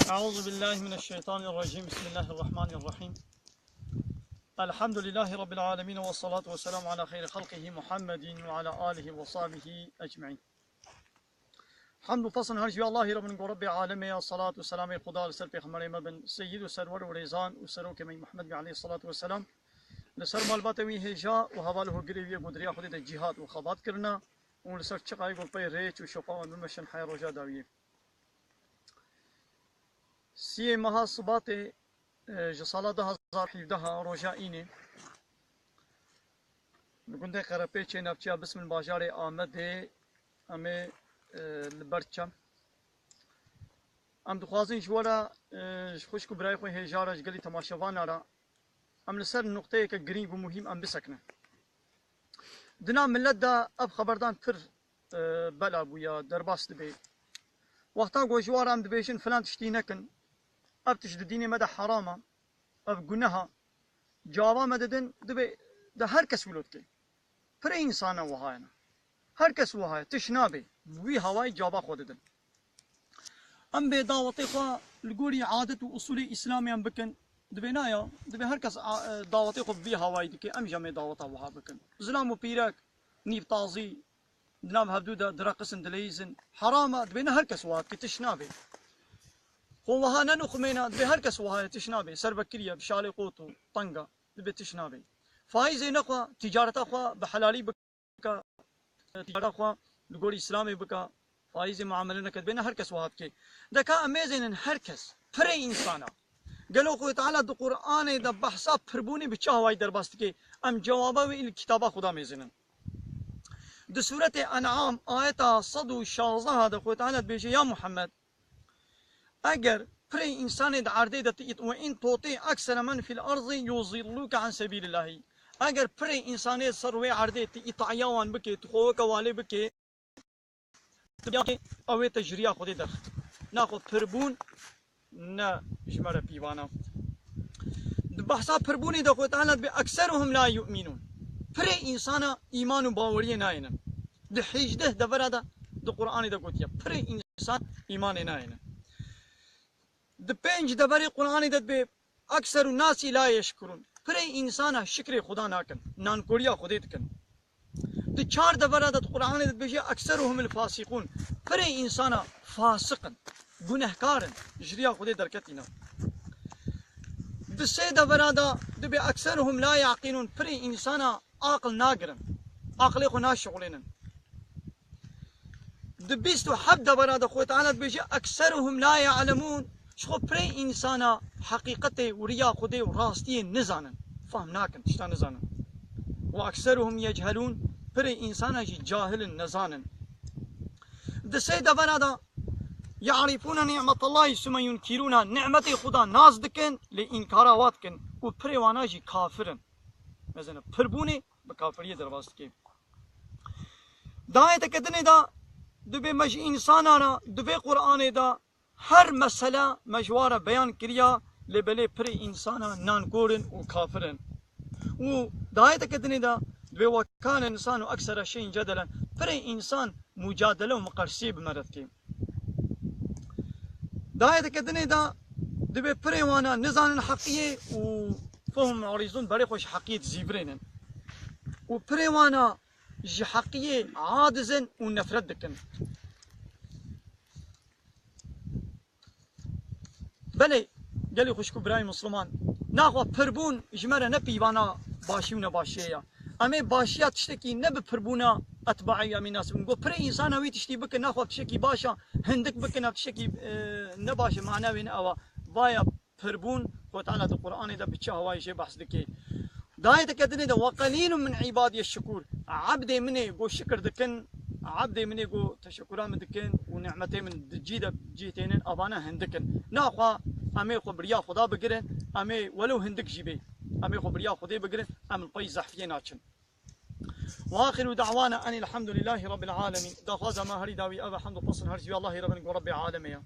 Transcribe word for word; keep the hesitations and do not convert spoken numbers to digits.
أعوذ بالله من الشيطان الرجيم. بسم الله الرحمن الرحيم. الحمد لله رب العالمين، والصلاة والسلام على خير خلقه محمد وعلى آله وصحبه أجمعين. Hemd û pesn her ji Allahî re bin, ku Rebbê alemê ya, salat û selamê Xuda li ser pêxemberê me bin, seyyid û serwer û rêzan û serokê me Muhammed bin aleyhissalatu vesselam, li ser malbatê wî hêja û heval û hogirê wî yê ku di riya Xwedê de cîhad û xebat kirine û li ser çiqayê ku pey rêç û şopa wan bimeşin heya roja dawiyê. Siyê meha Sibatê, e, ji sala du hazar hevdeh a, roja înê, li gundê Qerepêçê navçeya Bismil bajarê Amedê, em ê, e, li ber çem. Em dixwazin ji we re, e, ji xwişk û birayê xwe hêja re, ji gelî temaşevana re, em li ser nuqteyeke girîng û muhîm em bisekinin. Di nav milet de ev xeberdan pir, e, bela bûye, derbas dibe. Wexta ku ji wan re em dibêjin filan tiştî nekin, ev tişt di dînê me de heram e, ev guneh e, cava me didin, dibê de her kes wilo dike. Pirê însana wiha ye ne. Her kes wiha ye, tişt nabe. Bi wî hawayî cava xwe didin. Em bê dawetê xwe li gorî adet û usulê Îslamê em bikin. Divê na ya, divê her kes a, e, dawetê xwe bi vî hawayî dike, em jî em ê daweta wiha bikin. Zilam û pîrek, nîv tazî, di nav hevdû de direqisin, dileyîzin. Heram e, divê ne her kes wiha bike, tişt nabe. Xwe wiha nenixumêne, divê her kes wiha ye, tişt nabe. Serbekirî ye, bi şalê qot û teng e, divê tişt nabe. Faîzê nexwe, tîcareta xwe bi helalî bike, tîcareta xwe li gorî Îslamê bike, faîzê muamele neke, divê ne her kes wiha bike. De ka em mêzênin her kes, pirê însana. Gelo Xwedê Teala di Qur'anê de behsa pirbûnê bi çi hawayî derbas dike? Em cewaba wê li kitaba Xuda mêzênin. Di Sûretê En'am, ayeta sed û şazdeh de Xwedê Teala dibêje, ya Muhammed, eger pirê însanê di erdê de tu ît-, ve in tuti eksere men fil arzi yuzilluke an sebilillahî. Eger pirê însanê ser wê erdê tu îtaya wan bike, tu xwe weke walê bike, tu biyakê, ew ê te ji riya Xwedê derxin. Naxwe pirbûn ne ji me re pîvana. Di behsa pirbûnê de Xwedê Teala dibê, "Ekseruhum la yu'minûn." Pirê însana îman û baweriyê nayênin. Di hêjdeh devera de di Qur'anê de gotiye, pirê însan îmanê nayênin. Di pênc deverê Qur'anê de dibê, "Ekseru nasi la yeşkurûn." Pirê însana şikrê Xuda nakin, nankoriya Xwedê dikin. Di çar devera de di Qur'anê de dibêje, "Ekseruhumul fasiqûn." Pirê însana fasiq in, gunehkar in, ji riya Xwedê derketîne. Di sê devera de dibê, "Ekseruhum la yaqilûn." Pirê însana aqil nagirin, aqilê xwe naşixulênin. Di bîst û heft devera de Xwedê Teala dibêje, "Ekseruhum la ya'lemûn." Ji xwe pirê însana heqîqetê û riya Xwedê û rastiyê nizanin. Fehm nakin, tişta nizanin. "Ve ekseruhum yechelûn." Pirê însana jî cahil in, nezan in. Di sê devera de, "Ya'rifûne ni'metallahî summe yunkirûne." Ni'metê Xuda nas dikin, lê înkara wa dikin û pirê wana jî kafir in. Mezin e, pirbûnê bi kafiriyê derbas dike. Di ayeteke dinê de dibê me ji însana re, di vê Qur'anê de her mesele me ji wan re beyan kiriya, lê belê pirê însana nankor in û kafir in. Û di ayeteke dinê de dibê, "Ve kane însanu eksere şeyin cedelen." Pirê însan mucadele û miqersiyê bi me re dike. Di ayeteke dinê de dibê pirê wana nizanin heqiyê û fehum mu'rîzûn, berê xwe ji heqiyê dizîvirênin. Û pirê wana ji heqiyê aciz in û nefret dikin. Belê, gelî xwişk û birayê Misliman, naxwe pirbûn ji me re ne pîvana başî û nebaşiyê ye. Em ê başiya tiştekî ne bi pirbûna etbaî em ê nasibin. Got, pirê însana wî tiştî bikin, naxwe tiştekî baş e, hindik bikin, ev tiştekî, e, ne baş e, mana wê ne ew e. Vaya pirbûn, Xwedê Teala di Qur'anê de bi çi hawayê jê behs dike. Di ayeteke dinê de, "Ve qelîlun min îbadiye şikûr." Ebdê min ê go şikir dikin, ebdê min ê go teşekura min dikin û ni'metê min di cî de cî tênin, avana hindik in. Naxwe em ê xwe bi riya Xuda bigirin, em ê welew hindik jî bê, em ê xwe bi riya Xwedê bigirin, em li pey zehfiyê naçin. "Ve axiru da'wana enil hamdulillahî rabbil alemîn." Daxwaza me herî dawî ev e, hemd û pesn her ji Allahî re bin, go Rebbê alemê ye.